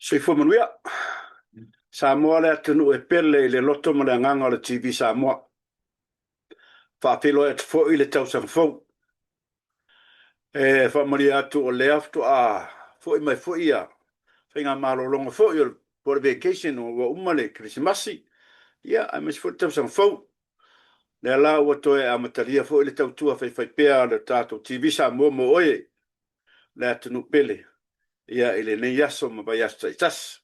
Soifua manuia. Samoa le atunuu e pele i le loto ma le agaga o le TV Samoa. Faafeiloai atu foi le tausaga fou. E faamalie atu o lea faatoa foi mai foi ia faiga malologa foi o le, po o le vacation ua uma le Kerisimasi, ia aemaise foi le tausaga fou. O lea la ua toe amatalia foi le tautua faifaipea a le tatou TV Samoa mo oe le atunuu pele ia i lenei aso ma vaiaso taitasi.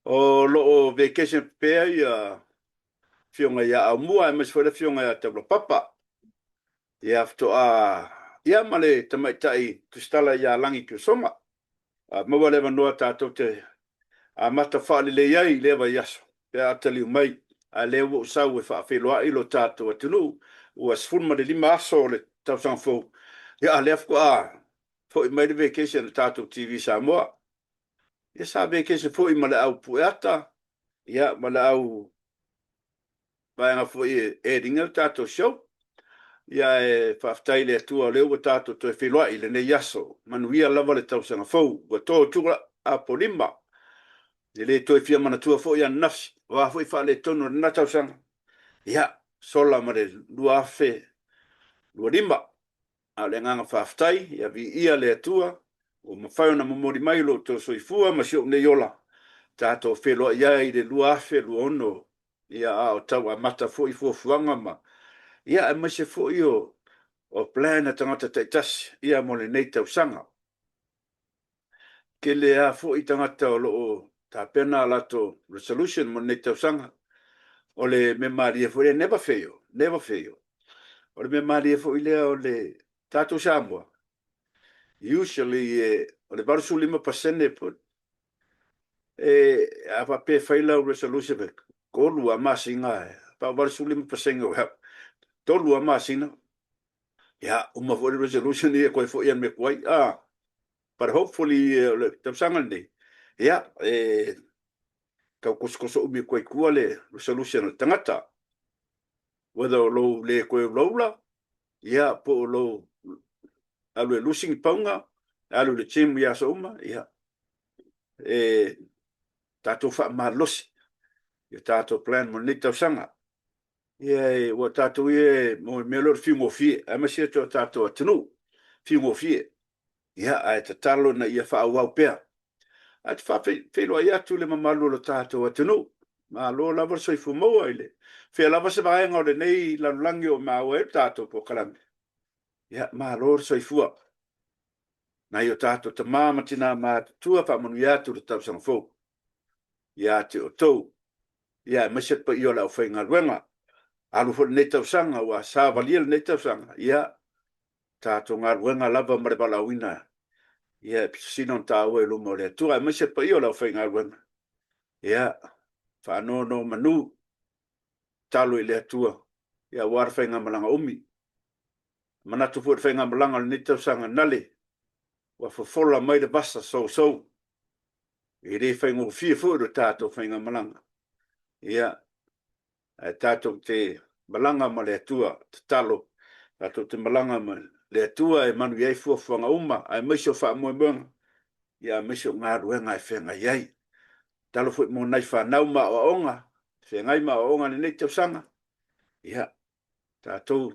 O lo o vacation pea ia Afioga ia Aumua aemaise foi le Afioga ia Taulapapa. Ia faatoa ia ma le tamaitai Tusitala ia Lagi Tuisoma. A maua le avanoa tatou te amata faalelei ai i lea vaiaso pe a taliu mai. A lea ua ou sau e faafeiloai lo tatou atunuu, ua 15 aso o le tausaga fou, ia a lea faatoa foi mai le vacation a le tatou TV Samoa. Ia sa vacation foi ma le au pueata, ia ma le au vaega foi e edit ina le tatou show. Ia ae faafetai i le Atua o lea ua tatou toe feiloai i lenei aso. Manuia lava le tausaga fou. Ua to atu Apolima. E le toe fia manatua foi ananafi, o a foi faaletonu o lena tausaga. Ia, sola ma le 2025. A o le agaga faafetai, ia viia le Atua ua mafai ona momoli mai lo outou soifua ma si ou nei ola, tatou feiloai ai i le 2026, ia a o tau amata foi fuafuaga ma, ia aemaise foi o, o plan a tagata taitasi, ia mo lenei tausaga. Tele lava foi tagata o lo o tapena a latou resolution mo lenei tausaga. O le mea malie foi lea, never fail, never fail. O le mea malie foi lea o le tatou Samoa, usually e, o le 85% po e, a faapea e fai lau resolution, 3 lava masina, about 85% o au, 3 lava masina, ia, uma foi le resolution ia toe foi lava i le mea tuai. Ah, but hopefully o le tausaga lenei, ia, e tau tosotoso umi atu ai tua le resolution a le tagata. Whether o lou le toe ulaula, ia, po o lou alu e lusi ni pauga, alu i le gym i aso uma, ia, e tatou faamalosi i tatou plan mo lenei tausaga. Ia, ua tatou ia mo le mea lea o le fiu gofie, aemaise o tatou atunuu, fiu gofie. Ia, ae tatalo ina ia faaauau pea. Ae te faafeiloai atu i le mamalu o lo tatou atunuu. Malo lava le soifua maua i le fea lava se vaega o lenei lalolagi o maua ai le tatou polokalame. Ia, malo le soifua. Nai o tatou tama ma tina matutua faamanuia atu le tausaga fou ia te outou. Ia, aemaise le paia o le aufaigaluega. Alu foi lenei tausaga, ua savalia lenei tausaga. Ia, tatou galuega lava ma le valaauina, ia, e pito sili ona taua i luma o le Atua, aemaise le paia o le aufaigaluega. Ia, faanonomanu, tatalo i le Atua, ia, aua le faigamalaga umi. Manatu foi i le faigamalaga o lenei tausaga nale, ua fofola mai le vasa sousou. E le faigofie foi lo tatou faigamalaga. Ia, ae tatou te malaga ma le Atua, tatalo, tatou te malaga ma le Atua e manuia ai fuafuaga uma, aemaise o faamoemoega, ia aemaise o galuega e feagai ai. Tatalo foi mo nai fanau ma aoaoga, feagai ma aoaoga i lenei tausaga, ia, tatou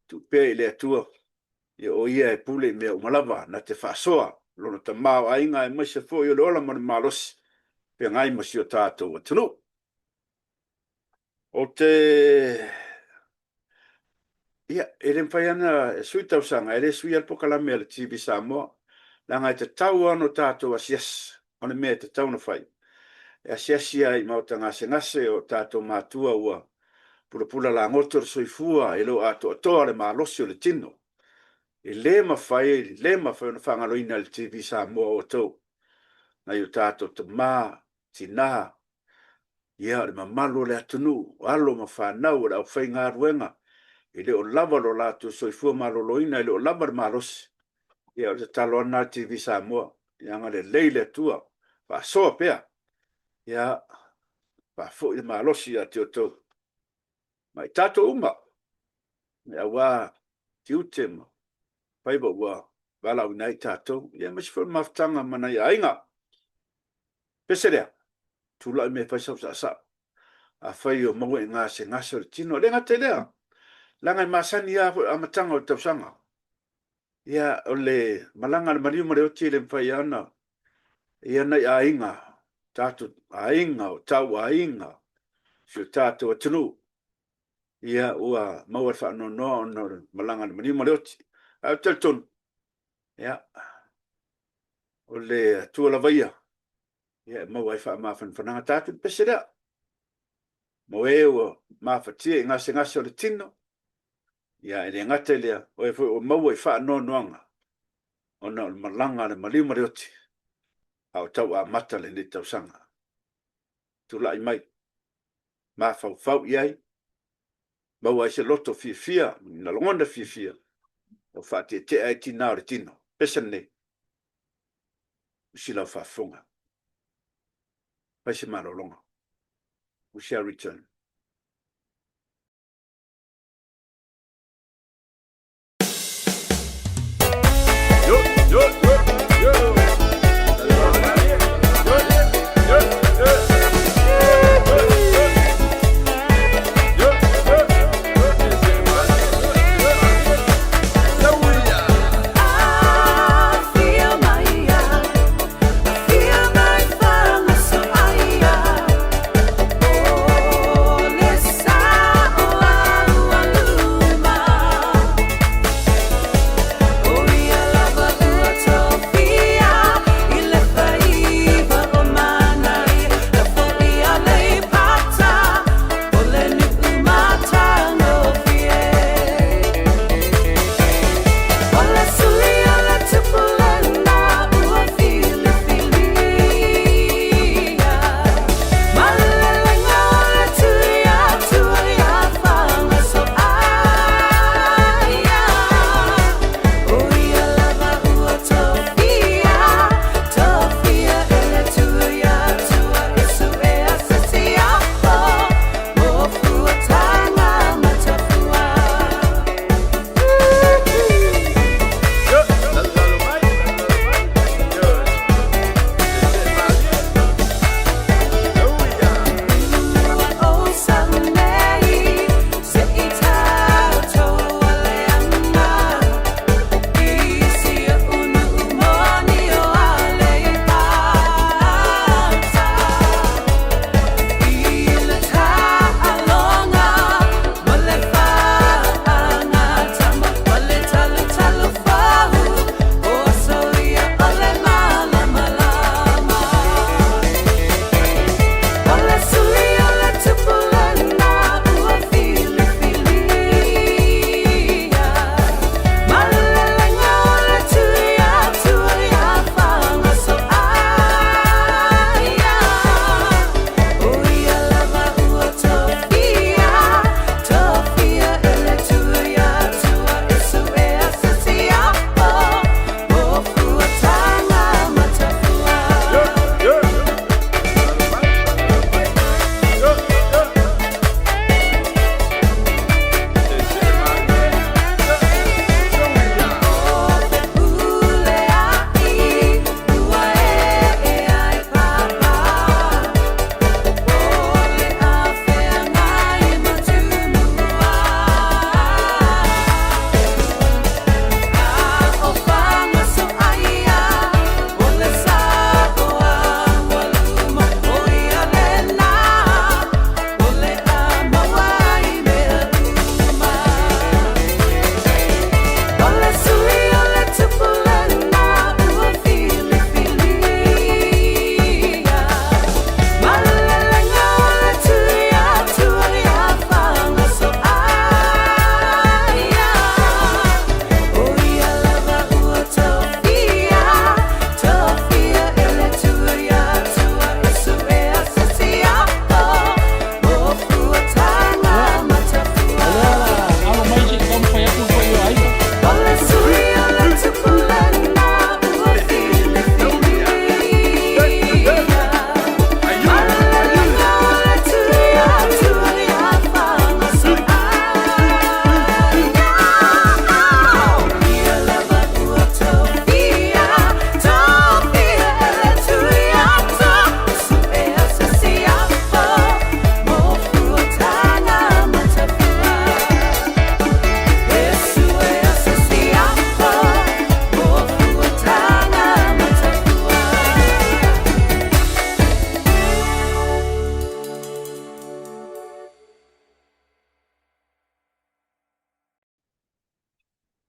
tuu pea i le Atua, ia o Ia e pule i mea uma lava, na te faasoa Lona tamaoaiga aemaise foi o le ola ma le malosi, feagai ma si o tatou atunuu. Ou te... Ia, e le mafai lava ona sui tausaga, e le suia le polokalame a le TV Samoa, leaga e tatau lava ona tatou asiasi, o le mea e tatau ona fai. E asiasi lava i maota gasegase o tatou matua ua pulapula lagoto le soifua, e le o atoatoa le malosi o le tino. E le mafai, le mafai ona faagaloina e le TV Samoa outou, nai o tatou tama, tina, ia, o le mamalu o le atunuu, o alo ma fanau, o le aufaigaluega, e le o lava lo latou soifua maloloina, e le o lava le malosi. Ia, o le tatalo lava lena a le TV Samoa, ia agalelei le Atua, faasoa pea, ia, faafoi le malosi ia te outou ma i tatou uma, aua tiute ma faiva ua valaauina ai i tatou, ia aemaise foi o le mafutaga ma nai aiga. Pese lea, tulai mai e fai sau saasao. Afai o maua i gasegase o le tino, e le gata i lea, leaga e masani lava foi o amataga o le tausaga. Ia, o le malaga a le maliu ma le oti e le mafai lava ona ia nai aiga, tatou aiga, o tau aiga, si o tatou atunuu, ia ua maua le faanoanoa ona o le malaga a le maliu ma le oti. Ae ou te talitonu, ia, o le Atua lava ia, ia e maua ai faamafanafanaga. Tatou te pese lea, mo e ua mafatia i gasegase o le tino, ia e le gata i lea, o e foi ua maua i faanoanoaga ona o le malaga a le maliu ma le oti, a o tau amata lenei tausaga. Tulai mai, mafaufau i ai, maua ai se loto fiafia, ma lagona fiafia, o faateetea ai tina o le tino. Pese lenei, usi lau faafofoga. Fai se malologa. We shall return.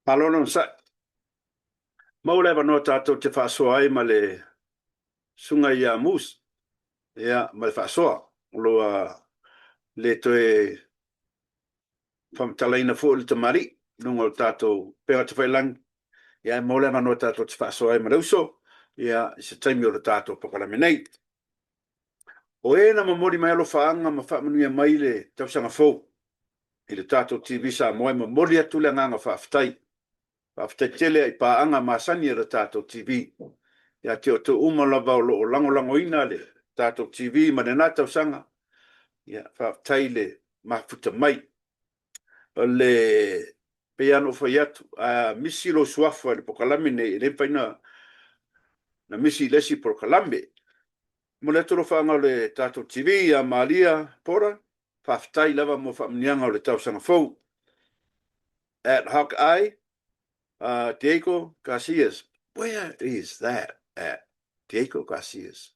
Malo le onosai. Maua le avanoa tatou te faasoa ai ma le susuga ia Moose, ia, ma le faasoa. O lo o le toe faamatalaina foi le tamalii i luga o le tatou upega tafailagi, ia ae maua le avanoa tatou te faasoa ai ma le uso, ia, i se taimi o le tatou polokalame nei. O e na momoli mai alofaaga ma faamanuia mai le tausaga fou i le tatou TV Samoa, e momoli atu le agaga faafetai. Faafetai tele i paaga masani a le tatou TV, ia te outou uma lava o lo o lagolagoina le tatou TV mai lena tausaga, ia faafetai le mafuta mai. O le pei lava ona ou fai atu, a misi lou suafa i le polokalame lenei, e le mafai ona misi i le isi polokalame. E momoli atu alofaaga o le tatou TV ia Maria Porter, faafetai lava mo faamanuiaga o le tausaga fou. At Hawkeye, Diego Garcias, where is that at? Diego Garcias.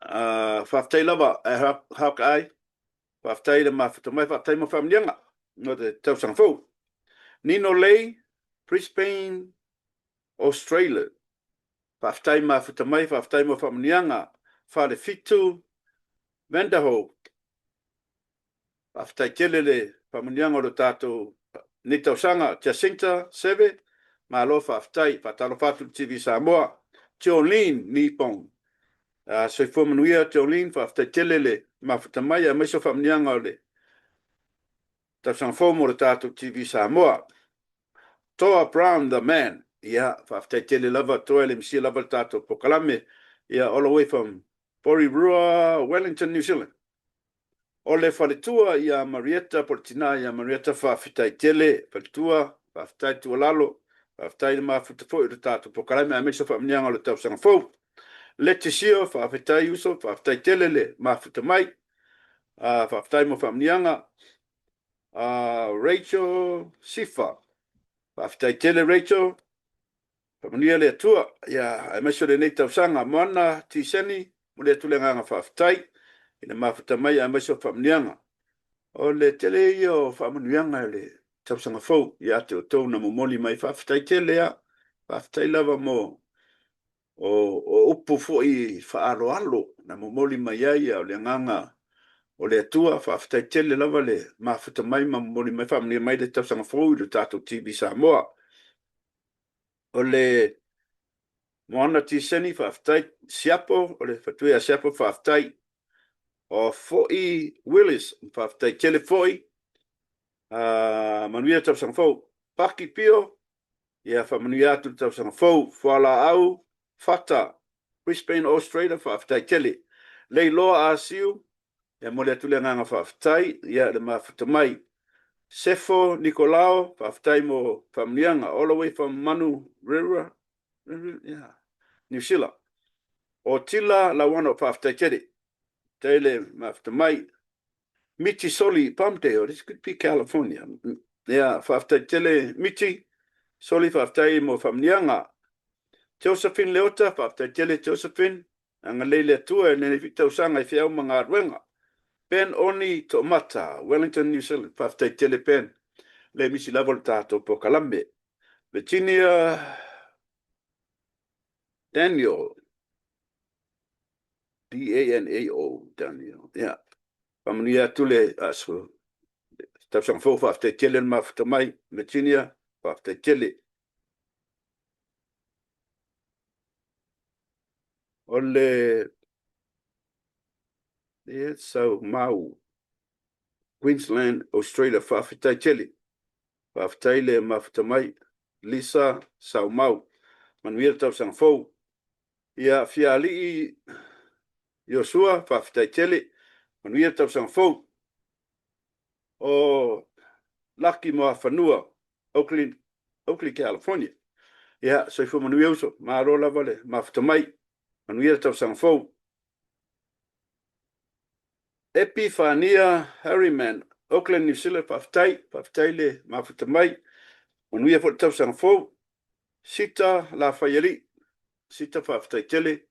Faafetai lava at Hawkeye, faafetai le mafuta mai, faafetai mo faamanuiaga mo le tausaga fou. Nino Lei, Brisbane, Australia. Faafetai mafuta mai, faafetai mo faamanuiaga. Falefitu Vanderhoof, faafetai tele le faamanuiaga o le tatou nei tausaga. Jacinta Seve, malo faafetai. Faatalofa atu i le TV Samoa. Jolene Nipon, soifua manuia Jolene, faafetai tele le mafuta mai aemaise o faamanuiaga o le tausaga fou mo le tatou TV Samoa. Toa Brown the man, ia, faafetai tele lava Toa, e le misia lava le tatou polokalame, ia, all the way from Porirua, Wellington, New Zealand. O le faletua ia Marietta, po o le tina ia Marietta, faafetai tele faletua, faafetai tuualalo, faafetai le mafuta foi o le tatou polokalame aemaise o faamanuiaga o le tausaga fou. Leticia, faafetai uso, faafetai tele le mafuta mai, faafetai mo faamanuiaga. Rachel Sifa, faafetai tele Rachel, faamanuia le Atua, ia, aemaise o lenei tausaga. Moana Tiseni, momoli atu le agaga faafetai i le mafuta mai aemaise o faamanuiaga. O le tele ia o faamanuiaga i le tausaga fou ia te outou na momoli mai, faafetai tele lava. Faafetai lava mo o upu foi faaaloalo na momoli mai ai, o le agaga o le Atua. Faafetai tele lava le mafuta mai ma momoli mai faamanuia mai le tausaga fou i le tatou TV Samoa. O le Moana Tiseni, faafetai. Siapo, o le faletua ia Siapo, faafetai. O Foi Willis, faafetai tele foi. Manuia le tausaga fou. Paki Pio, ia faamanuia atu le tausaga fou. Fualaau Fata, Brisbane, Australia, faafetai tele. Leiloa Asiu, e momoli atu le agaga faafetai, ia le mafuta mai. Sefo Nikolao, faafetai mo faamanuiaga. All the way from Manu River, yeah, New Zealand. O Tila Lauano, faafetai tele. Faafetai le mafuta mai. Miti Soli, Palmdale, this could be California. Ia, faafetai tele Miti Soli, faafetai mo faamanuiaga. Josephine Leota, faafetai tele Josephine, agalelei le Atua i lenei foi tausaga i feau ma galuega. Ben Oni Toomata, Wellington, New Zealand, faafetai tele Ben, le misi lava o le tatou polokalame. Virginia Daniel, D-A-N-A-O, Daniel, ia. Faamanuia atu le aso tausaga fou, faafetai tele le mafuta mai, Virginia, faafetai tele. O le e sau mau Queensland, Australia, faafetai tele. Faafetai le mafuta mai, Lisa Saumau. Manuia le tausaga fou. Ia, Fialii Iosua, faafetai tele. Manuia le tausaga fou. O Laki Moafanua, Oakland, Oakley, California. Ia, soifua manuia uso. Malo lava le mafuta mai. Manuia le tausaga fou. Epifania Harriman, Auckland, New Zealand, faafetai, faafetai le mafuta mai. Manuia foi le tausaga fou. Sita Lafaialii, Sita faafetai tele.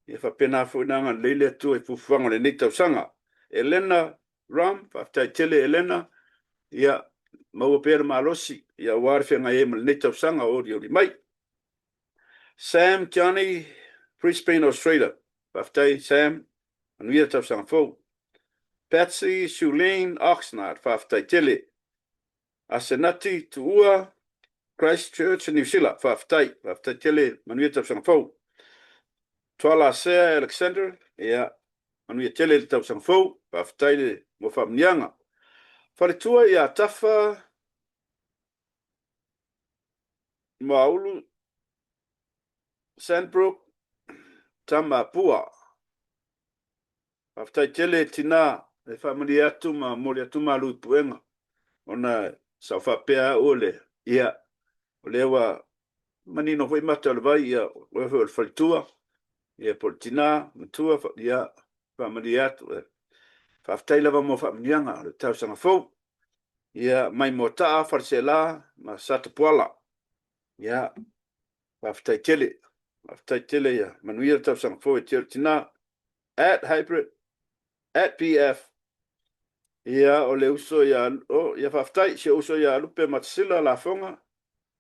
Ia faapena foi ona agalelei le Atua i fuafuaga o lenei tausaga. Elena Ram, faafetai tele Elena. Ia, maua pea le malosi, ia aua le feagai ai ma lenei tausaga o olioli mai. Sam Johnny, Brisbane, Australia. Faafetai Sam, manuia le tausaga fou. Patsy Sulene Oxnard, faafetai tele. Asenati Tuua, Christchurch, New Zealand, faafetai, faafetai tele, manuia le tausaga fou. Tuala Sea Alexander, ia, manuia tele le tausaga fou, faafetai le mo faamanuiaga. Faletua ia Tafa Moaulu Sandbrook Tamapua. Faafetai tele tina e faamalie atu ma momoli atu malu i puega ona sa ou faapea au o le ia o lea ua manino foi mata o le vai ia o oe foi o le faletua ia po o le tina matua ia faamalie atu. Faafetai lava mo faamanuiaga o le tausaga fou ia mai Moataa, Faleseela ma Satapuala. Ia faafetai tele, faafetai tele ia manuia le tausaga fou e te o le tina at hybrid at BF. Ia o le uso ia oh, ia faafetai si uso ia Lupe Matasila Lafoga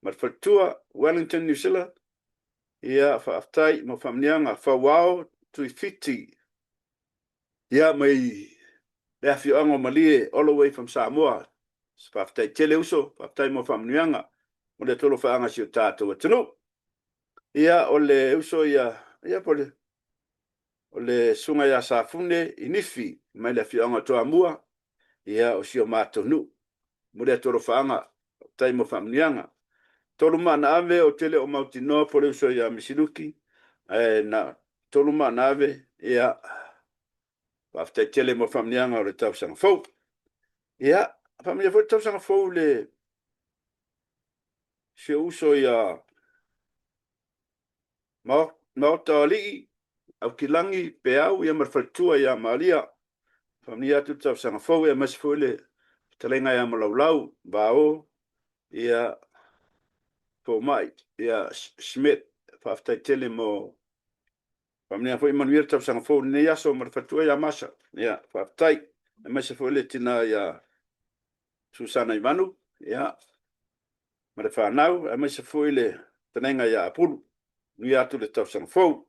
ma le faletua Wellington New Zealand. Ia faafetai mo faamanuiaga Fauao Tuifiti. Ia mai le afioaga o Malie all the way from Samoa. Faafetai tele uso, faafetai mo faamanuiaga mo le tolofaaga si o tatou atunuu. Ia o le uso ia, ia po le o le susuga ia Safune i Nifi mai le afioaga o Toamua, ia o si o matou nuu. Momoli atu alofaaga, faafetai mo faamanuiaga. Tolumaanaave, ou te le o mautinoa po o le uso ia Misiluki, ae na Tolumaanaave, ia, faafetai tele mo faamanuiaga o le tausaga fou. Ia, faamanuia foi le tausaga fou i le si ou uso ia Maota o Alii, Aukilagi, Peau ia ma le faletua ia Maria. Faamanuia atu le tausaga fou aemaise foi le fetalaiga ia Malaulau, Vao, ia Fomai, ia Schmidt. Faafetai tele mo faamanuia foi manuia le tausaga fou i lenei aso ma le faletua ia Masa. Ia, faafetai. Aemaise foi le tina ia Susana Ivanu, ia, ma le fanau, aemaise foi le fetalaiga ia Apulu. Manuia atu le tausaga fou.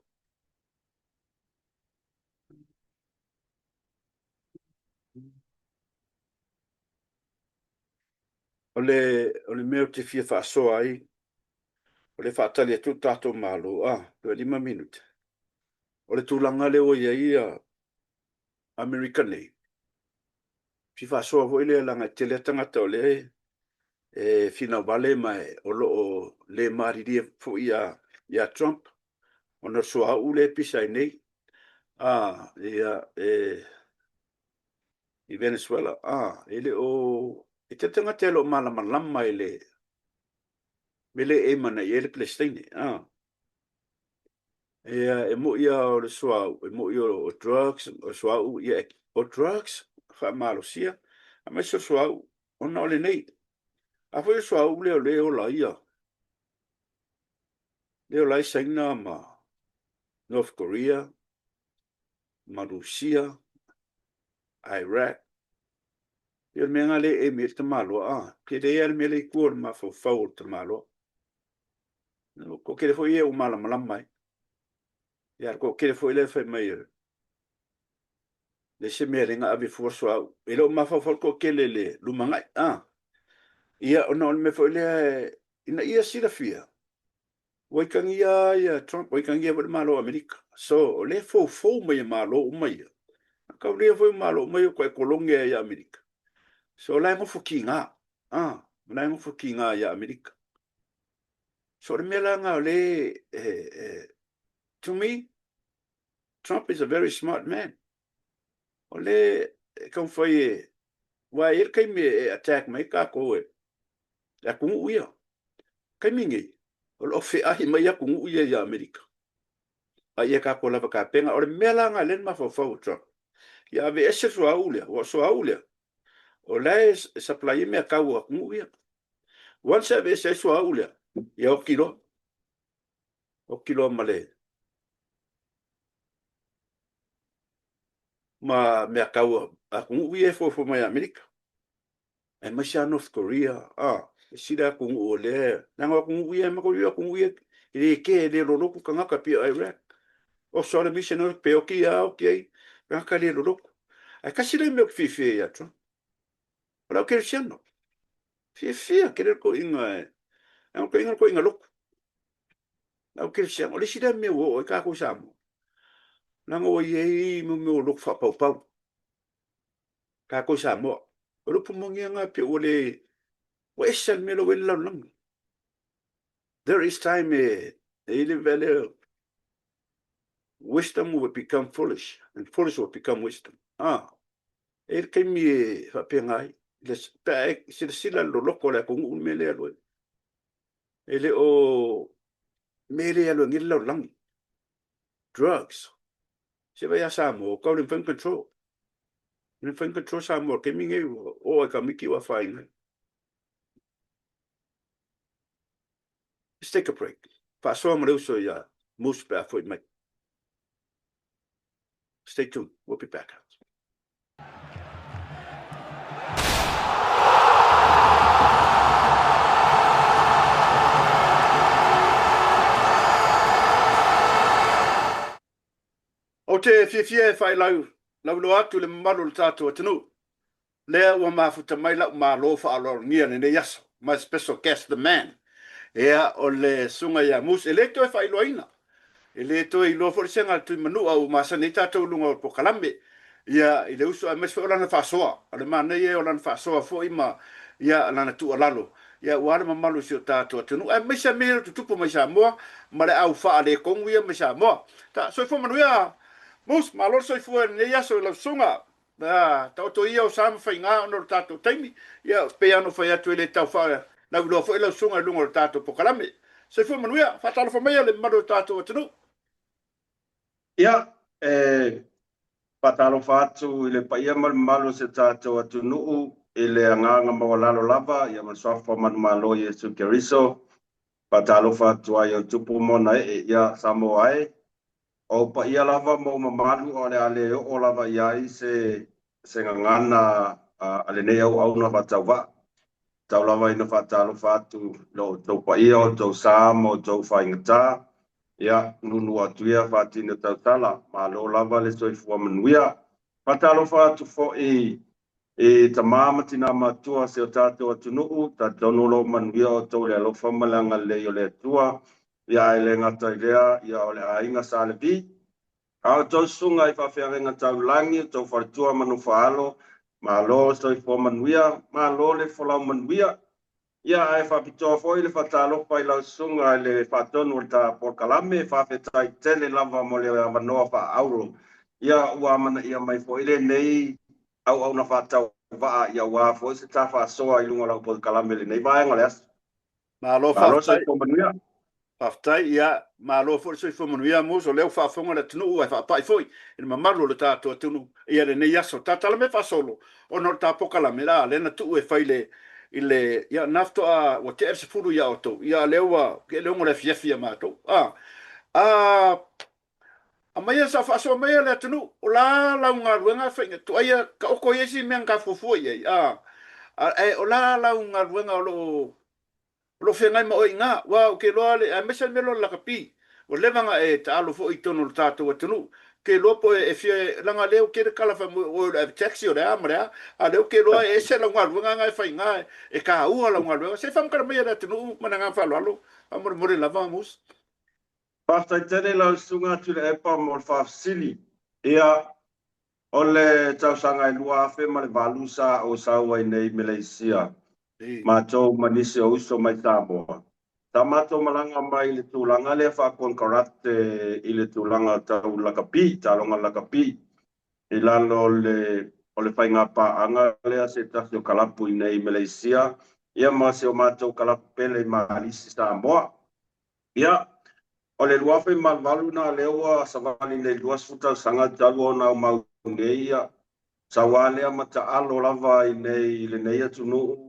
O le, o le mea ou te fia faasoa ai, o le faatali atu le tatou Malo, a, toe 5 minute. O le tulaga lea ua i ai ia Amerika nei, fia faasoa foi lea leaga e tele lava tagata o lea e finau vale ma o lo o le malilie foi ia Trump ona o le suauu lea e pisa ai nei a, ia, e, i Venezuela. A, e le o, e tele tagata e le o malamalama i le mea lea e aim ana i ai le Peresetene. A, Ia, e moni lava o le suauu, e moni o drugs, o suauu, ia, o drugs faamalosia, aemaise o suauu, ona o lenei. A foi o suauu lea o lea e ola ai ia, lea e ola ai Saina ma North Korea, ma Rusia, Iraq, ia o le mea lena lea e emi ai le tamaloa, a, tele lava le mea lea i tua o le mafaufau o le tamaloa. Toatele foi ia ua malamalama ai. Ia, toatele foi lea fai mai, leai se mea e na ave fua suauu. E le o mafaufau le toatele i le lumanai. A. Ia, ona o le mea foi lea, ina ia silafia, ua itagia ia Trump, ua itagia foi le Malo o Amerika. So, o lea e foufou mai e Malo uma ia. A taulia foi Malo uma ia ua toe kolone ia Amerika. So, o la e nofo tiga. A, o la e nofo tiga ia Amerika. So o le mea la lena o lea e, to me, Trump is a very smart man. O lea e taumafai e, aua e i ai le taimi e attack mai ai tatou e le atunuu ia. Taimi nei, o lo o feai mai atunuu ia ia Amerika. A ia tatou lava tapena. O le mea la lena lea na mafaufau o Trump, ia aveese le suauu lea, aua o le suauu lea, o la e supply ai mea tau a atunuu ia. Once e aveese ai suauu lea, ia oti loa. Oti loa ma le ma mea tau a atunuu ia e fuafua mai Amerika. Aemaise lava North Korea, a, e sili atunuu o lea, leaga o atunuu ia, matou iloa atunuu ia e le kē, e le lolotu tagata pei o Iraq. Oso lava le mission pe oti a oti ai, tagata le lolotu. Ae tasi lea mea ou te fiafia ai ia Trump, o le au kerisiano. Fiafia tele le toeaina, leaga o le toeaina o le toeaina lotu. Le au kerisiano, o le isi lea mea ua oo ai tatou i Samoa, leaga ua i ai mea o lotu faapaupau. Tatou i Samoa. O le upu moni lava lena pei ua le, ua ese lava le mea la ua i ai le lalolagi. There is time e i ai le mea lea, wisdom will become foolish and foolish will become wisdom. Ah, e i ai le taimi e faapena ai, pe a e silasila i le loloto o le atunuu le mea lea e alu ai. E le o mea lea e alu ai nei le lalolagi. Drugs. Se vaai ia Samoa, ua tau le mafai ona control. E le mafai ona control Samoa i le taimi lenei, ua oo lava i Kamiti ua afaina ai. Let's take a break. Faasoa ma le uso ia Moose pe a foi mai. Stay tuned. We'll be back. Ou te fiafia e faailau lauiloa atu i le mamalu o le tatou atunuu, lea ua mafuta mai la'u malo faaaloalogia i lenei aso, my special guest the man, ia o le Susuga ia Moose, e le toe faailoaina, e le toe iloa foi le sega a le Tuimanua ua masani ai tatou i luga o le polokalame, ia i le uso aemaise foi o lana faasoa, o le manaia ia o lana faasoa foi ma ia lana tuualalo Ia aua le mamalu o si o tatou atunuu aemaise lava mea ia o tutupu mai Samoa ma le au faaletonu ia mai Samoa. Ta, soifua manuia Moose, malo le soifua i lenei aso i lau susuga. A, taoto ia o sa ma faiga ona o le tatou taimi. Ia, pei lava ona ou fai atu e le tau faalauiloa foi lau susuga i luga o le tatou polokalame. Soifua manuia, faatalofa maia le mamalu o le tatou atunuu. Ia, e faatalofa atu i le paia ma le mamalu o si o tatou atunuu i le agaga maualalo lava, ia ma le suafa manumalo o Iesu Keriso. Faatalofa atu ai i ona tupu ma ona ee, ia Samoa e. O ou paia lava ma ou mamalu o le a le oo lava i ai se se gagana a lenei auauna faatauvaa. Tau lava ina faatalofa atu i lo outou paia, o outou sa ma outou faigata. Ia, nuunuu atu ia faatino tautala. Malo lava le soifua manuia. Faatalofa atu foi i tama ma tina matua o si o tatou atunuu, talitonu o lo o manuia outou i le alofa ma le agalelei o le Atua. Ia, ae le gata i lea, ia o le aiga Sa Levi. A outou susuga i faafeagaiga taulagi, outou faletua ma nofoaalo, malo le soifua manuia, malo le folau manuia. Ia, ae faapitoa foi le faatalofa i lau susuga i le faatonu o le ta polokalame, faafetai tele lava mo le avanoa faaauro. Ia, ua amanaia mai foi lenei auauna faatauvaa, ia aua foi se ta faasoa i luga o lau polokalame i lenei vaega o le aso. Malo Malo faafetai. soifua manuia. Faafetai, ia, malo foi le soifua manuia Moose, o lea ua faafofoga le atunuu ae faapai foi i le mamalu o le tatou atunuu ia lenei aso. Tatala mai faasolo ona o le ta polokalame la lea na tuu e fai le i le ia na faatoa ua tea le 10 ia outou ia a lea ua tea le 6 o le afiafi ia matou. A a aumaia sa faasoa maia le atunuu o la lau galuega e fai tuaia taoto ia isi mea na ta fuafua i ai a ae o la lau galuega o lo o O lo o feagai ma oe i ina, aua ou te iloa le, aemaise le mea lea o le lakapi, ua leva ona e taalo foi i totonu o le tatou atunuu. Ou te iloa po e fia, leaga o lea ua tele tala fai mai o oe o le ave taxi o le a ma le a, a o lea ou te iloa e ese lau galuega na e fai i ina, e taua lau galuega. Se i faamatala maia le atunuu ma le agaga faaaloalo, faamolemole lava Moose. Faafetai tele i lau Susuga Tuilaepa mo le faafesili. Ia, o le tausaga e 2008 sa ou sau ai nei i Meleisia, matou ma nisi o uso mai Samoa. Sa matou malaga mai i le tulaga lea faakonekarate i le tulaga tau lakapi, taaloga lakapi, i lalo o le o le faiga paaga lea a se tasi o kalapu i nei i Meleisia, ia ma si o matou kalapu pele i Malisi, Samoa. Ia, o le 2008 lena lea ua savali nei 20 tausaga talu ona aumau nei, ia, sau lava lea ma taalo lava i nei i lenei atunuu,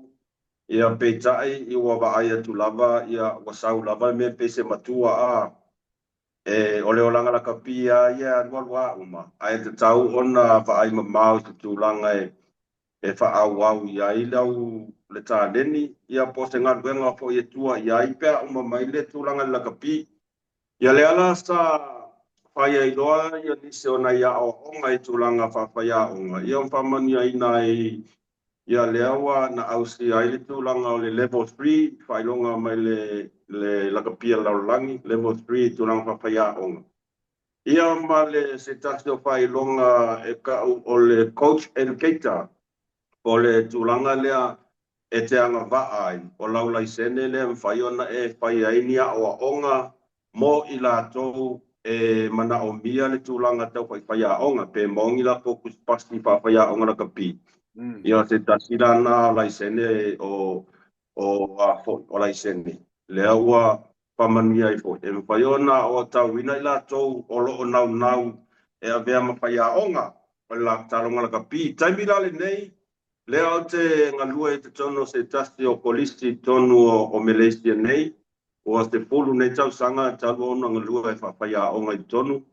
ia, peitai i ua vaai atu lava, ia, ua sau lava le mea pei se matua a, e, o le olaga lakapi lava ia e alualu lava uma, ae tatau ona vaai mamao i se tulaga e. e faaauau i ai lau le taleni, ia po o se galuega foi e tua i ai pe a uma mai le tulaga i le lakapi. Ia lea la sa fai ai loa ia nisi o nai aoaoga i tulaga faafaiaoga, ia ma faamanuiaina ai ia lea ua na ausia ai le tulaga o le level 3, faailoga mai le le lakapi a le lalolagi, level 3 i tulaga faafaiaoga. Ia ma le se tasi o faailoga e kau o le coach educator, o le tulaga lea e te agavaa ai, o lau laisene lea e mafai ona e fai ai ni aoaoga mo i latou e manaomia le tulaga tau faifaiaoga, pe moni latou tusipasi faafaiaoga lakapi. Ia se tasi la na o laisene o o a foi o laisene lea ua faamanuia ai foi, e mafai ona aoatauina i latou o lo o naunau e avea ma faiaoga o le taaloga lakapi. I taimi la lenei, lea ou te galue i totonu o se tasi o kolisi i totonu o Malaysia nei, ua 10 nei tausaga talu ona galue faafaiaoga i totonu.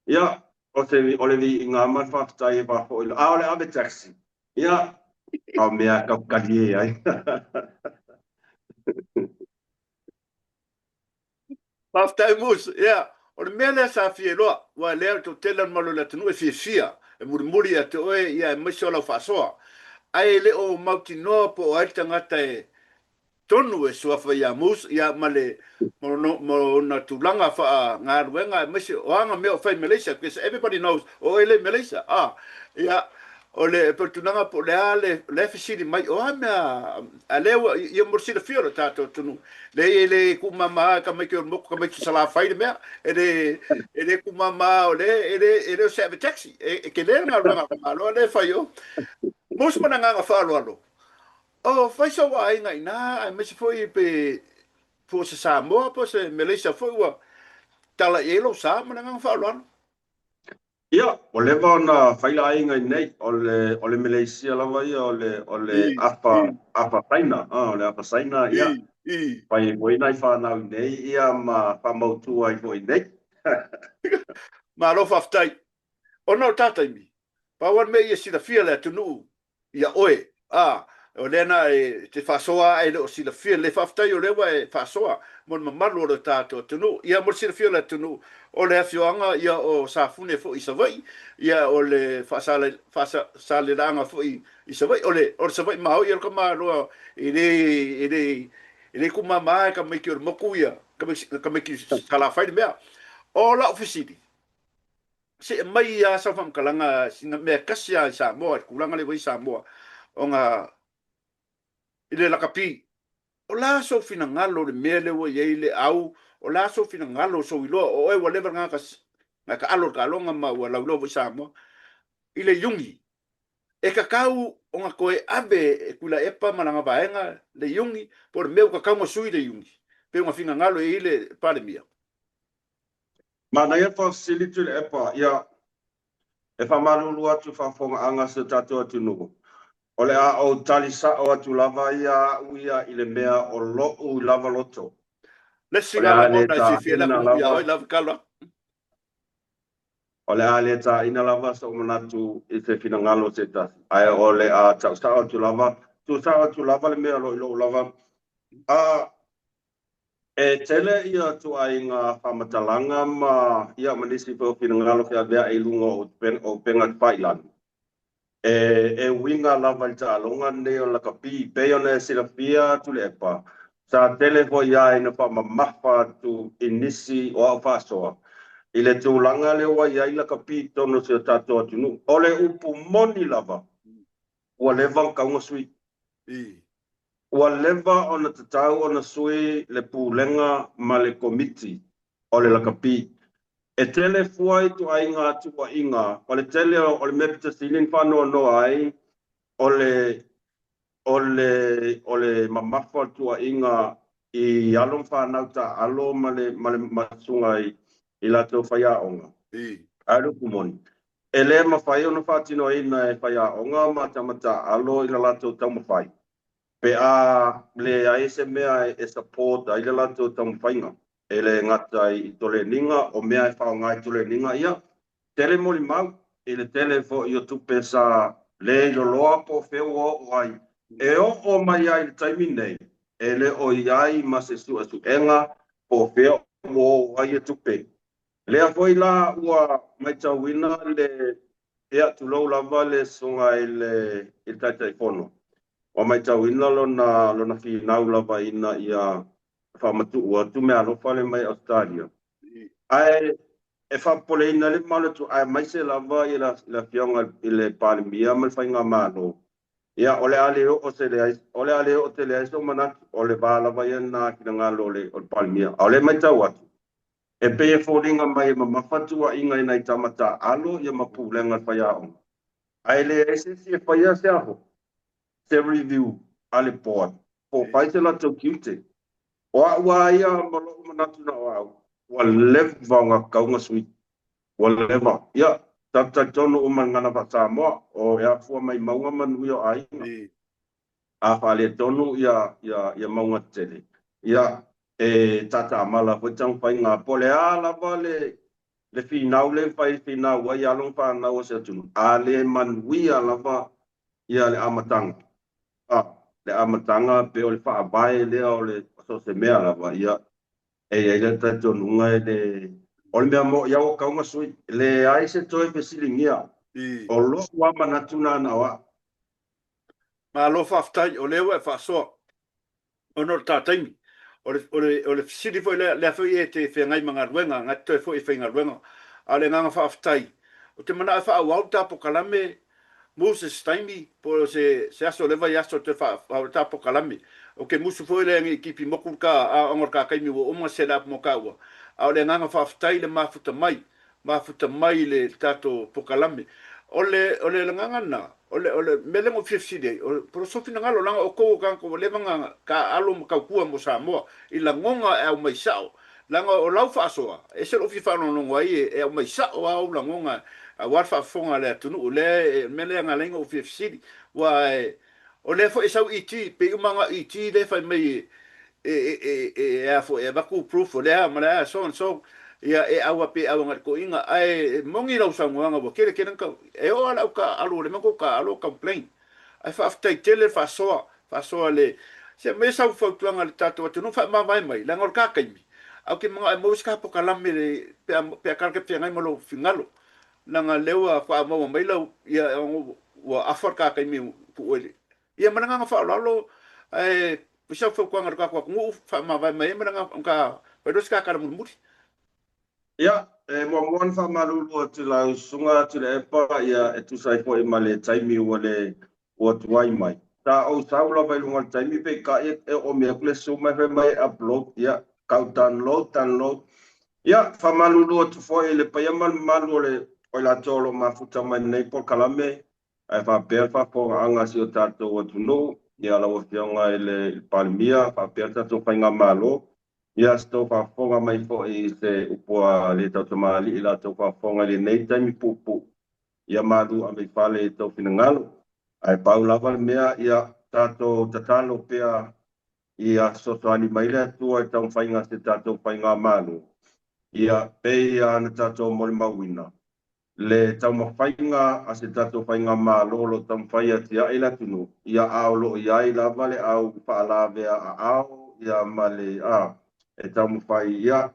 Ia, o se, o le viiga ma le faafetai e faafoi, a o le ave taxi. Ia, o mea tautalie ai. Faafetai Moose. Ia, o le mea lea sa fia iloa, aua lea o le toatele o le mamalu o le atunuu e fiafia, e mulimuli ia te oe, ia aemaise o lau faasoa. Ae le o mautinoa po o ai le tagata e tonu e suafa ia Moose, ia ma le ma ona tulaga faagaluega aemaise o aga mea o fai i Malaysia because everybody knows o oe le i Malaysia. Ah, ia, o le pei o le tulaga po o le a le la e fesili mai o a mea a lea ua ia mo le silafia o le tatou atunuu leai e le tuumama e tamaiti o le motu tamaiti Salafai le mea e le e le tuumama o le e le e le o se ave taxi e, e tele le galuega a le Malo lea e fai o mo se ma le agaga faaaloalo o fai sou aiga iina aemaise foi pe po o se Samoa po o se Malaysia foi ua tala i ai lou sa ma le agaga faaaloalo. Ia, ua leva ona fai le aiga i inei, o le, o le Malaysia lava ia, o le, o le afa, afa Saina, o le afa Saina, ia, fai ai foi nai fanau i inei, ia, ma faamautu ai foi i inei. Malo faafetai. Ona o ta taimi, pau lava le mea ia silafia le atunuu ia oe, a, o lea na e te faasoa ae le o silafia lelei. Faafetai o lea ua e faasoa mo le mamalu o le tatou atunuu. Ia mo le silafia o le atunuu, o le afioaga ia o Safune foi i Savaii, ia o le faasalelaaga foi i Savaii, o le, o le Savaii maoi o le tamaloa e le, e le, e le tumama e tamaiti o le motu ia, tamaiti Salafai le mea. O lau fesili, Se i aumai lava sau faamatalaga, sina mea e tasi lava i Samoa, i le tulaga lea ua i ai Samoa, ona i le lakapi. O le a sou finagalo i le mea lea ua i ai le au? O le a sou finagalo, sou iloa, o oe ua leva na taalo i le taaloga ma ua lauiloa foi i Samoa, i le iugi, e tatau ona toe ave e Tuilaepa ma lana vaega le iugi, po o le mea ua tatau ona sui le iugi, pei ona finagalo i ai le Palemia? Manaia le faafesili Tuilaepa, ia, e faamalulu atu i faafofogaaga a si o tatou atunuu, o le a ou tali sa'o atu lava ia a'u ia i le mea o lo'u lava loto. Le isi O le na a le lagona e fiafia ai le tāina atunuu iā lava, oe lava talo atu. o le a le tāina lava so'u manatu i se finagalo o se tasi, ae o le a ta'u sa'o atu lava, tuu sa'o atu lava le mea o lo o i lo'u lava. A E tele ia ituaiga faamatalaga ma ia ma nisi foi o finagalo feaveai i luga o upega tafailagi e e uiga lava i le taaloga lenei o le lakapi. Pei ona e silafia Tuilaepa, sa tele foi lava ina faamamafa atu i nisi o au faasoa i le tulaga lea ua i ai lakapi i totonu o si o tatou atunuu. O le upu moni lava, ua leva ona tatau ona sui. Ua leva ona tatau ona sui le Pulega ma le Komiti o le Lakapi. E tele fua ituaiga tuuaiga, o le tele o le mea pito sili ona faanoanoa ai o le o le o le mamafa o le tuuaiga i alo ma fanau taaalo ma le ma le susuga i i latou faiaoga. Ae o le upu moni, e le mafai ona faatinoina e faiaoga ma tama taaalo i la latou taumafai pe a leai se mea e support ai le latou taumafaiga, e le gata i toleniga, o mea e faaaoga i toleniga ia, tele molimau i le tele foi o tupe sa Le iloloa po o fea ua oo ai. E oo mai ai i le taimi nei, e le o i ai ma se suesuega po o fea ua oo ai ia tupe. Lea foi la ua matauina le, ia tulou lava le susuga i le Taitaifono, ua matauina lona, lona finau lava ina ia faamatuu atu meaalofa lea mai Ausetalia. Ae e faapopoleina ai le mamalu atu aemaise lava i le Afioga i le Palemia ma le Faigamalo, ia o le a le oo tele ai, o le a le oo tele ai sou manatu, o le va lava ia lena finagalo o le Palemia. A o lea e matau atu, e pei e foliga mai e mamafa tuuaiga i nai tama taaalo ia ma pulega a le faiaoga, ae leai se isi e faia se aho, se review a le board po o fai se latou tiute. O au a ia ma lou manatu na o au, ua leva ona tatau ona sui. Ua leva. Ia, tatou talitonu uma i le gagana faa-Samoa, o e afua mai mauga manuia o aiga. A faaletonu ia, ia, ia mauga tetele, ia, e tataamala foi taumafaiga. Po o le a lava le, le finau lea e mafai e finau ai alo ma fanau o se atunuu, a le manuia lava ia le amataga, a, le amataga pei o le faavae lea o le so o se mea lava, ia, e i ai le talitonuga e le, o le mea moni lava ua tatau ona sui, e leai se toe fesiligia, o lou lava manatu lena na o au. Malo faafetai, o lea ua e faasoa. Ona o le ta taimi. O le, o le, o le fesili foi lea, lea foi e te feagai ma galuega, na te toe foi e faigaluega. A o le agaga faafetai, ou te manao e faaauau le ta pokalame musu se taimi, po o se, se aso o le vaiaso e toe faaauau le ta pokalame. Ou te musu foi lea ne i tipi moku le ta aoaoga o le ta taimi ua uma set up mo taua. A o le agaga faafetai i le mafuta mai, mafuta mai i le tatou pokalame. O le, o le agaga lena, o le, o le mea lea na ou fia fesili ai, o, po o sou finagalo, leaga o outou o tagata ua leva ona taaalo ma tautua mo Samoa i lagona e aumai sao, leaga o lau faasoa, e ese lou fia faalogologo ai e, e aumai sao lava ou lagona aua le faafofoga a le atunuu. O lea, o le mea lea na ala ai ona ou fia fesili, aua e, o lea foi e sau ET, pei uma lava na ET lea e fai mai e, e, e, e, e a foi, e avatu proof o le a ma le a, so and so, ia e au a pe au agai le toeaina, ae moni lau saunoaga ua tele tele na e oo lava le au taaalo ua leva ona tou taaalo o complain. Ae faafetai tele le faasoa, faasoa le, se aumai sau fautuaga i le tatou atunuu faamavae mai, leaga o le ta taimi, ae ou te manao e maua se ta pokalame le, pe a, pe a tala feagai ma lou fingalo, leaga lea ua faatoa maua mai lau, ia ua afa le ta taimi tuu ai le, Ia ma le agaga faaaloalo, ae o si au fautuaga i le tatou atunuu, faamavae mai ai ma le agaga ona fai loa se ta tala mulimuli. Ia, e muamua ona faamalulu atu i lau Susuga Tuilaepa, ia, e tusa ai foi ma le taimi ua le ua tuai mai. Sa ou sau lava i luga o le taimi, peitai e oomi atu le Zoom ae fai mai e upload, ia, tau download, download. Ia, faamalulu atu foi i le paia ma le mamalu o le o i latou o lo o mafuta mai i lenei polokalame, Ae faapea le faafofogaaga a si o tatou atunuu, ia lau Afioga i le Palemia, faapea le tatou Faigamalo, ia se tou faafofoga mai foi i se upu a le tautamalii i la outou faafofoga i lenei taimi puupuu, ia malu ave i fale i tou finagalo. Ae pau lava le mea, ia tatou tatalo pea ia fesoasoani mai le Atua i taumafaiga a si o tatou Faigamalo, ia pei ona tatou molimauina, le taumafaiga a se tatou faigamalo o lo o taumafai e atiae le atunuu, ia a o lo o i ai lava le au faalavea aao ia ma le a e taumafai ia.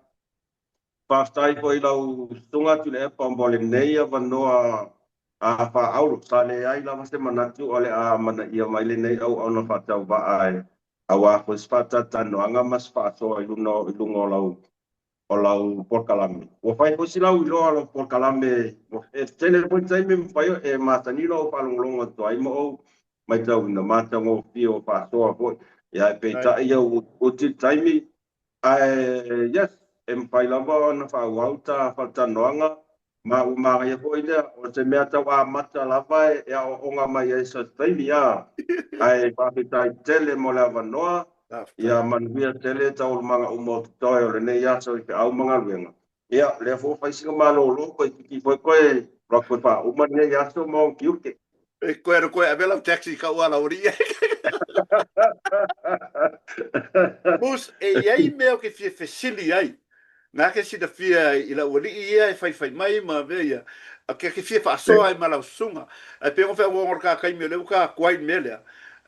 Faafetai foi i lau Susuga Tuilaepa mo lenei avanoa a faaauro. Sa leai lava se manatu o le a amanaia mai lenei auauna faatauvaa e aua foi se faatalatalanoaga ma se faasoa i luga o lau o lau polokalame. Ua fai foi si lauiloa o lau polokalame, e tele foi taimi e mafai e masani ona ou faalogologo atu ai ma ou matauina matagofie o faasoa foi. Ia ae peitai ia ua utiuti le taimi, ae yes, e mafai lava ona faaauau ta fatalanoaga ma ua manaia foi lea, o se mea tau amata lava e aoaoga mai ai so o se taimi, a. Ae faafetai tele mo le avanoa. Ia manuia tele taualumaga uma o totoe o lenei aso i feau ma galuega. Ia, lea foi ua fai sina malolo, toeitiiti foi toe alu atu e faauma lenei aso ma ona tiute. E koe alu koe ave lau taxi i kau ala ori. Moose, e i ai mea ou te fia fesili ai. Na ke silafia i lau alii ia e faifai mai ma mea ia, a ke ke fia faasoa ai ma lau susuga. Ae pei ona fai atu ona o le ta taimi o lea ua ta tuai i le mea lea,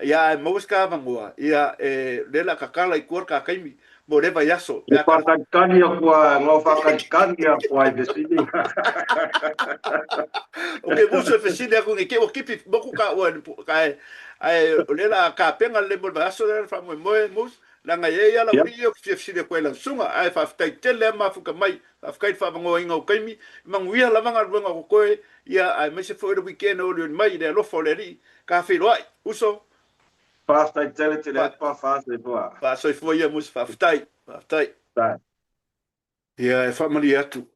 ia ae maua se ta avanoa, ia e lea o le a tatala i tua le ta taimi mo lea vaiaso pe E a tala. Whātalitali aku a, ngā whātalitali aku ai fesili. O ke musu e fesili aku nei, ke ua kipi moku ka ua ka e, ae o lea o le a tapena lelei mo le vaiaso lea le faamoemoe Mus. Leaga e i ai lava lau alii ou te fia fesili atu ai i lau susuga, ae faafetai tele lava mafuta mai, faafetai i le faavanoaina o taimi, manuia lava galuega o totoe, ia aemaise foi le weekend o olioli mai i le alofa o le Alii. Ka feiloai, uso. Faafetai tele Tuilaepa, faasoifua. Faasoifua ia Musa, faafetai, faafetai. Faafetai. Ia, e faamalie atu,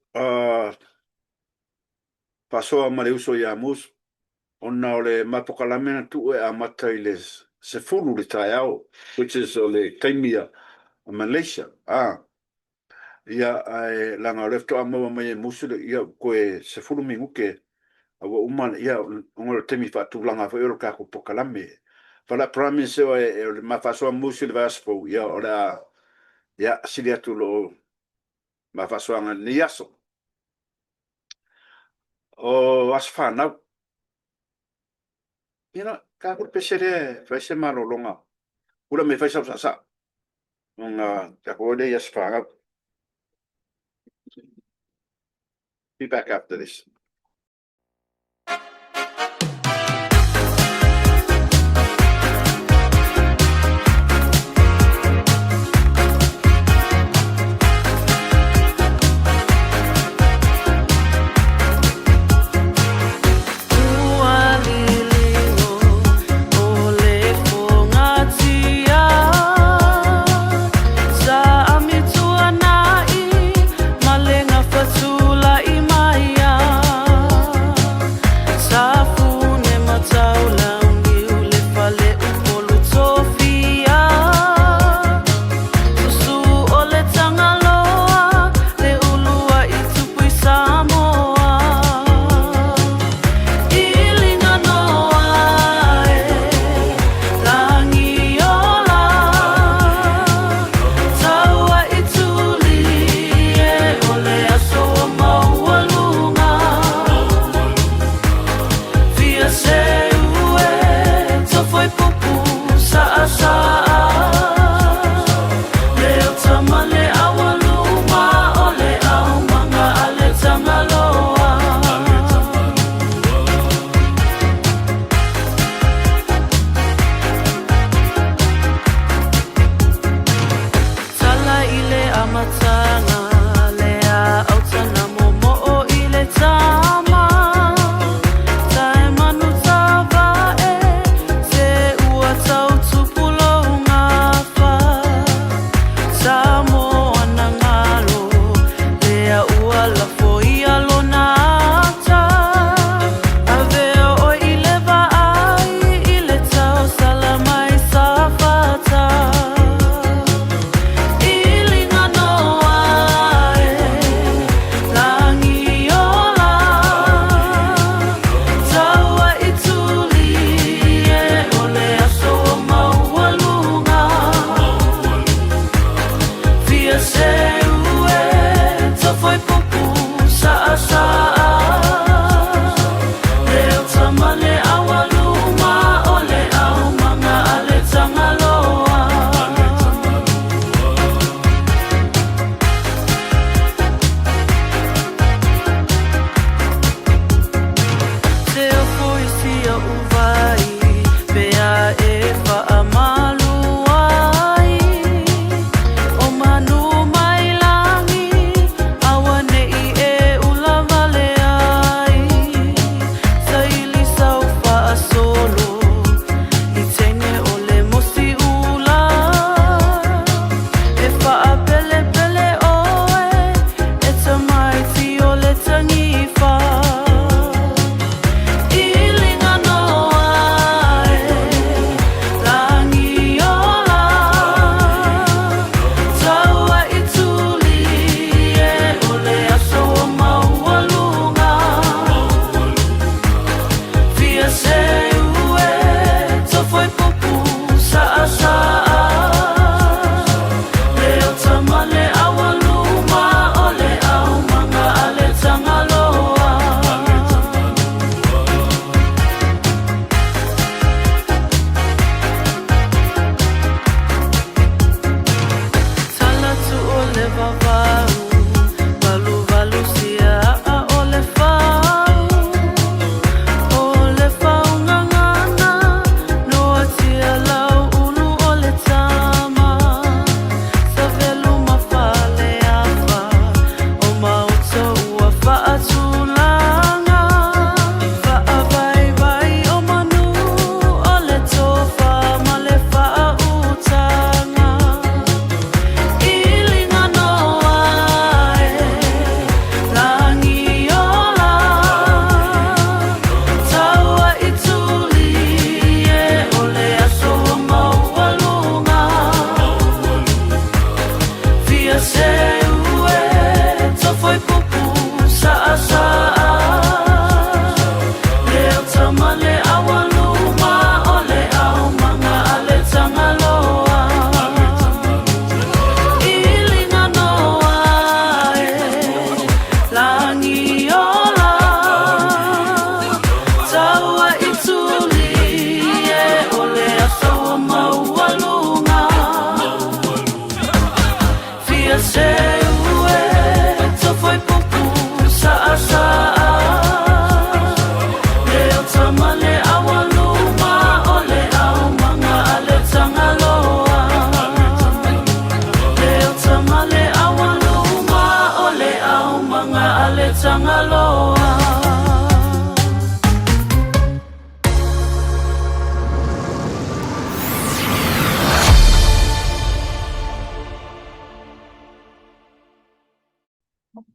faasoa ma le uso ia Musa, Ona o le ma polokalame na tuu e amata i le 10 i le taeao, which is o le taimi a Malaysia, a, ia, ae leaga o lea faatoa maua mai e Musu le, ia, ua toe 10 minute a ua uma, ia, ona o le taimi faatulaga foi o le tatou polokalame. But I promise oe, o le ma faasoa Musu i le vaiaso fou, ia, o le a, ia, sili atu lou ma faasoaga i lenei aso. O aso fanau. Ia na, ka ku le pese lea e fai se malologa. Pula me fai sau sasa. Ona ka ko le i aso fanau. Be back after this.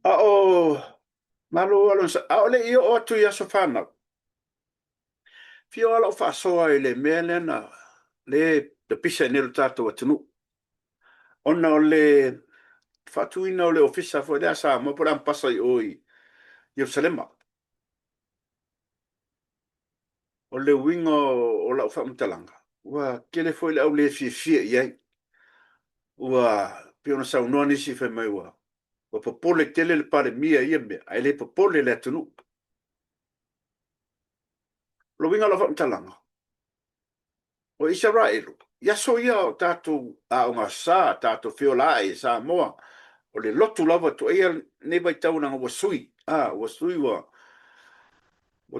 A o Malo Alonso, a o le i oo atu i aso fanau, fia o lau faasoa i le mea lea na le pisa nei lo tatou atunuu, ona o le faatuina o le ofisa foi lea a Samoa po o le Ampasa i o i Ierusalema. O le uiga o lau faamatalaga, ua tele foi le au le fiafia i ai. Ua pei ona saunoa nisi fai mai ua popole tele le Palemia i ia mea, ae le popole le atunuu. O le uiga o lau faamatalaga, o Isaraelu, i aso ia o tatou aoga sa, tatou feola ae i Samoa, o le lotu lava, tuuaia lenei vaitau leaga ua sui, a, ua sui ua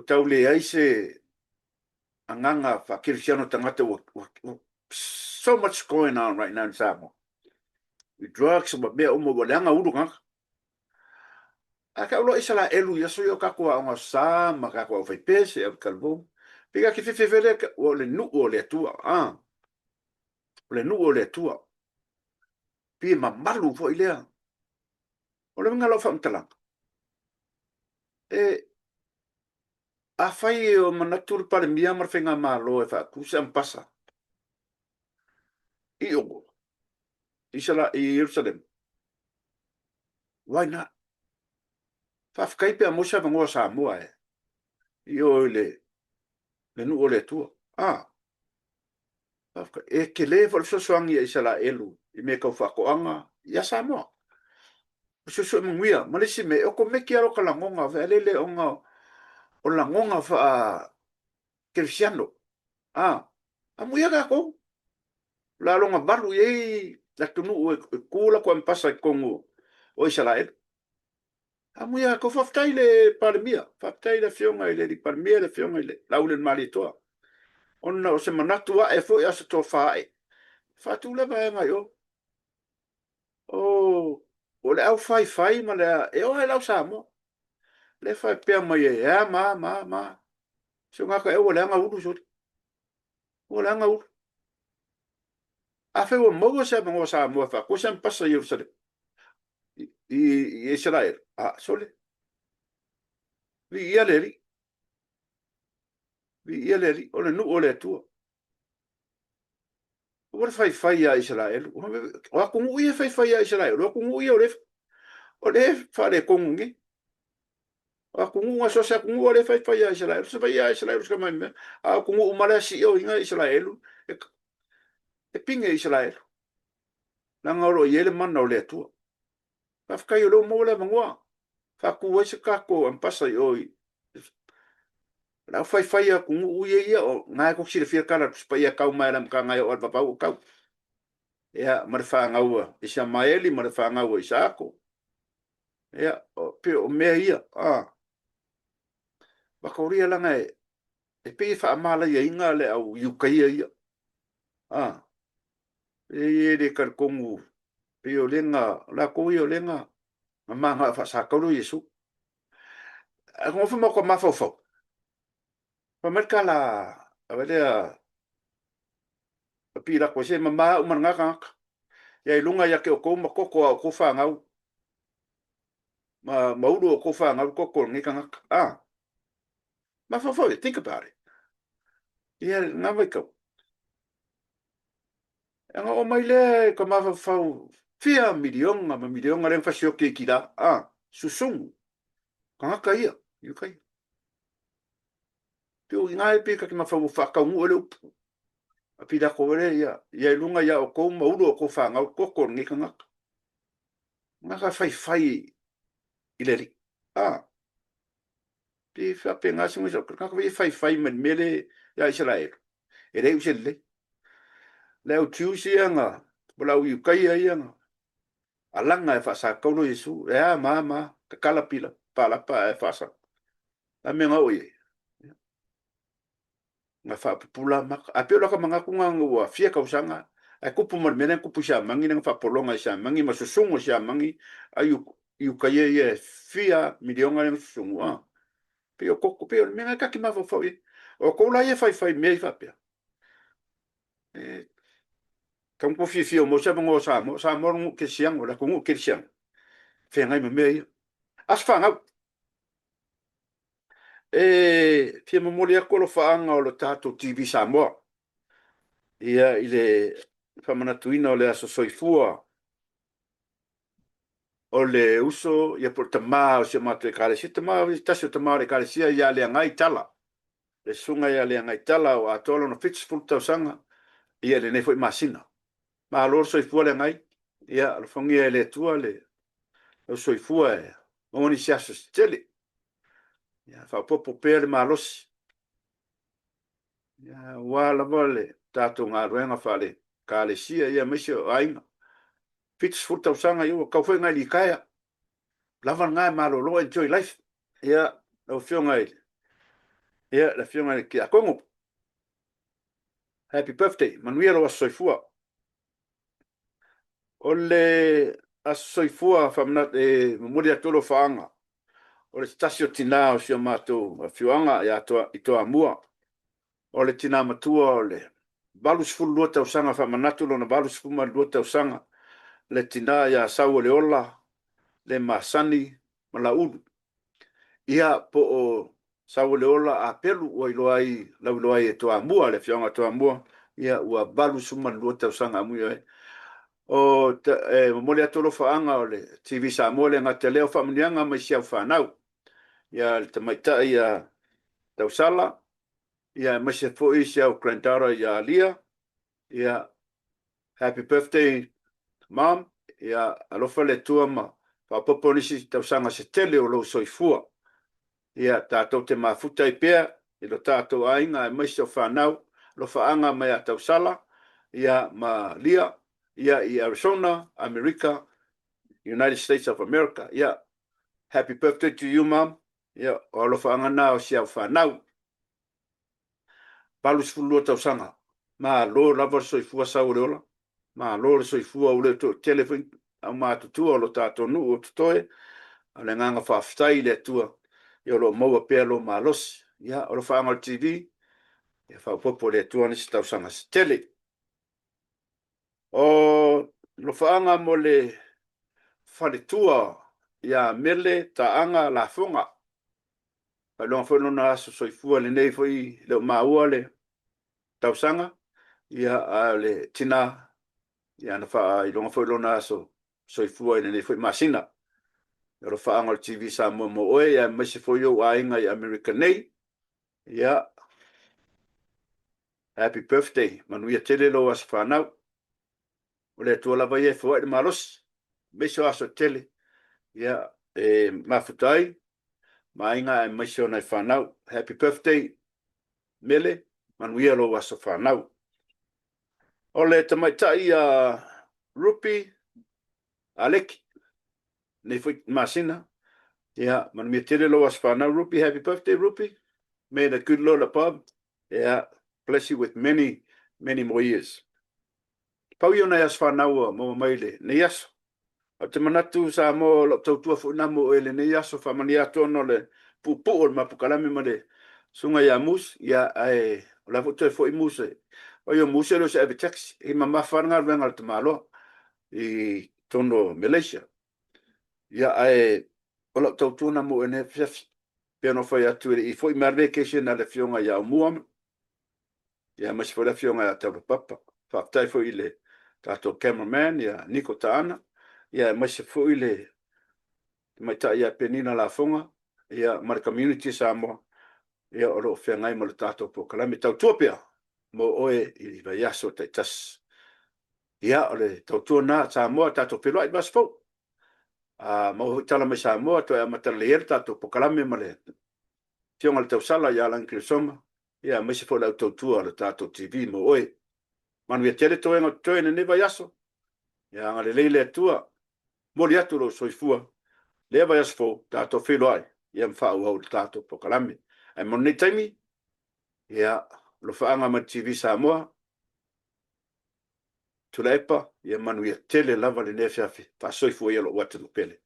tau leai se agaga faakerisiano o tagata ua, ua, so much going on right now in Samoa. With drugs ma mea uma ua leaga ulu tagata. Ae tau loa Isaraelu i aso ia o tatou aoga sa ma tatou aufaipese, aukalevou, pei a te fiafia lea, ua o le nuu o le Atua, a, o le nuu o le Atua. Pei e mamalu foi lea. O le uiga o lau faamatalaga, e, afai o manatu le Palemia ma le Faigamalo e faatu se ampasa i o, i Ierusalema, why not? Faafetai pe a maua se avanoa o Samoa e i o i le le nuu o le Atua. Ah, faafetai. E tele foi le fesoasoani ia Isaraelu i mea tau faatoaga ia Samoa. O suesue manuia. Ma le isi mea, e okomeki lava lota lagona fealele ona o lagona faa kerisiano. Ah, amuia tatou. O le a lona valu i ai le atunuu e tu latou ampasa i totonu o Isaraelu. Amuia tatou. Faafetai i le Palemia, faafetai i le Afioga i le Palemia, le Afioga i le Laaulialemalietoa, ona o se manatu ae foi a o se tofa ae, faatu lea vaega i o. O, o le aufaifai ma le, e oo lava i le au Samoa, lea e faapea mai ai, e a ma a ma a ma a. Si o gata ea ua leaga ulu sole. Ua leaga ulu. Afai ua maua se avanoa Samoa e faatu se ampasa i Ierusalema, i Isaraelu, a, sole, viia le Alii, viia le Alii, o le nuu o le Atua. Aua le faifai ia Isaraelu. O atunuu ia e faifai ia Isaraelu, o atunuu ia o lea, o lea e faaletonu nei. O atunuu na so o se atunuu o lea e faifai ia Isaraelu, se fai ia Isaraelu se mai mea. A o atunuu uma lea sio ina Isaraelu, e, e pine Isaraelu. Leaga o lo o i ai le mana o le Atua. Faafetai o lea ua maua le avanoa. Faatu ai se tatou ampasa i o i le aufaifai atunuu ia ia, o na e tou te silafia le tala a le Tusi Paia e tau mai lava i le amataga e oo lava i le vavau o tau. Ia, ma le fanau a Isamaeli ma le fanau a Isaako. Ia, pei o mea ia, a. Whakauria langa e, e pei e faamalaiaina le au Iukaia ia. A. E e le talitonu, pei o lenga, o latou ia o lenga, na manao e faasatauro Iesu. Ae nofo ma ka mafaufau. Fai mai le tala a lea a Pilato, se mama au ma lena tagata. Ia i luga ia te outou ma toto a outou fanau, ma, ma ulu o outou fanau le toto o lenei tagata. Ah, mafaufau ia, think about it. Ia, lena vaitau. E ona oo mai lea i ka mafaufau fia miliona ma miliona lea na fasioti ai ki la, ah, susunu, tagata ia, Iukaia. Pei o i ina e pei ta te mafau ua faataunuu ai le upu a Pilato lea, ia, ia i luga ia outou ma ulu o outou fanau toto o lenei tagata. Tagata faifai i le Alii. Ah, pei e faapena se uiga, tagata foi e faifai mai le mea lea ia Isaraelu, e leai se lelei. Le au Jews ia na, o le au Iukaia ia na, alaga e faasataulo Iesu, e a ma a ma a, tatala pila, palapa ae faasa. A mea na oo i ai? Na faapupula maka. Ae pei o laka manatu na ua fia tausaga, ae tupu ma le mea lea na tupu i Siamani, lea na faapologa i Siamani ma susugu i Siamani, ai i uka ia ia e fia miliona le susugu a. Pei o koko, pei o le mea na ta te mafaufau i ai. O tou la ia e faifai mea i faapea, e tatau ona tou fiafia ua maua se avanoa o Samoa. Samoa o le nuu kerisiano, o le atunuu kerisiano, feagai ma mea ia. Aso fanau. E fia momoli atu alofaaga o le tatou TV Samoa ia i le faamanatuina o le aso soifua o le uso ia po o le tama o si o matou ekalesia, tama, tasi o tama o le ekalesia ia Leagai Tala, le susuga ia Leagai Tala ua atoa lona 70 tausaga ia i lenei foi masina. Malo le soifua Leagai, ia alofagia e le Atua le lou soifua e maua nisi aso se tele. Ia faaopoopo pea le malosi ia aua lava le tatou galuega faale-ekalesia ia aemaise o aiga. 70 tausaga ia ua tatau foi ona e litaea. Lava lena e malolo enjoy life. Ia lau Afioga i ia le Afioga i le Tiakono. Happy birthday, manuia lou aso soifua. O le aso soifua faamanatu e momoli atu alofaaga o le tasi o tina o si o matou afioaga ia Toa, i Toamua. O le tina matua o le 82 tausaga faamanatu lona 82 tausaga le tina ia Sauoleola le Masani ma Laulu. Ia po o Sauoleola Apelu ua iloa ai, lauiloa ai e Toamua, le afioaga o Toamua, ia ua 82 tausaga amuia ai. O, e momoli atu alofaaga o le TV Samoa le gata lea o faamanuiaga mai si au fanau. Ia le tamaitai ia Tausala, ia aemaise foi si au granddaughter ia Lia, ia Happy birthday mom, ia alofa le Atua ma faaopoopo nisi tausaga se tele o lou soifua. Ia tatou te mafuta ai pea i lo tatou aiga aemaise o fanau alofaaga mai a Tausala ia ma Lia ia i Arizona, Amerika, United States of America. Ia happy birthday to you mom, ia o alofaaga na o si au fanau. 82 tausaga. Malo lava le soifua sau o le ola. Malo le soifua ua le toatele foi aumatutua o lo tatou nuu o totoe. O le agaga faafetai i le Atua ia o lo o maua pea lou malosi. Ia o alofaaga o le TV, ia faaopoopo e le Atua nisi tausaga se tele. O alofaaga mo le faletua ia Mele Taaga Lafoga. Faailoga foi lona aso soifua i lenei foi e le o maua le tausaga, ia a o le tina, ia na faailoga foi lona aso soifua i lenei foi masina. O alofaaga o le TV Samoa mo oe, ia aemaise foi ou aiga i Amerika nei. Ia, happy birthday, manuia tele lou aso fanau. O le Atua lava ia e foai le malosi, aemaise o aso tele, ia, e mafuta ai ma aiga aemaise o nai fanau. Happy birthday Mele, manuia lou aso fanau. O le tamaitai ia Rupi Aleki, nei foi masina, ia manuia tele lou aso fanau Rupi, happy birthday Rupi, may the good Lord above, yeah, bless you with many, many more years. Pau ia o nai aso fanau ua maua mai lenei aso. Ou te manatu Samoa o lau tautua foi na mo oe lenei aso faamanuia atu ona o le puupuu o le mapukalame ma le susuga ia Moose ia ae o la foi toe foi Moose oi o Moose e le o se ave taxi e mamafa le galuega a le tamaloa i totonu o Malaysia ia ae o lau tautua na mo oe nei afiafi pei ona fai atu e le i foi mai le vacation a le afioga ia Aumua ia aemaise foi le afioga ia Taulapapa. Faafetai foi i le tatou cameraman ia Niko Taana, ia aemaise foi le tamaitai ia Penina Lafoga, ia ma le community Samoa, ia o lo o feagai ma le tatou polokalame. Tautua pea mo oe i vaiaso taitasi. Ia, o le tautua lena Samoa, tatou feiloai i le vaiaso fou. A maua foi tala mai Samoa, toe amata lelei ai le tatou polokalame ma le afioga i le tausala ia Lagi Kirisoma, ia aemaise foi le au tautua o le tatou TV mo oe. Manuia tele toega o totoe i lenei vaiaso. Ia agalelei le Atua, momoli atu lou soifua lea vaiaso fou, tatou feiloai ia ma faaauau le tatou polokalame. Ae mo lenei taimi, ia alofaaga mai le TV Samoa, Tuilaepa, ia manuia tele lava lenei afiafi, faasoifua ia lou atunuu pele.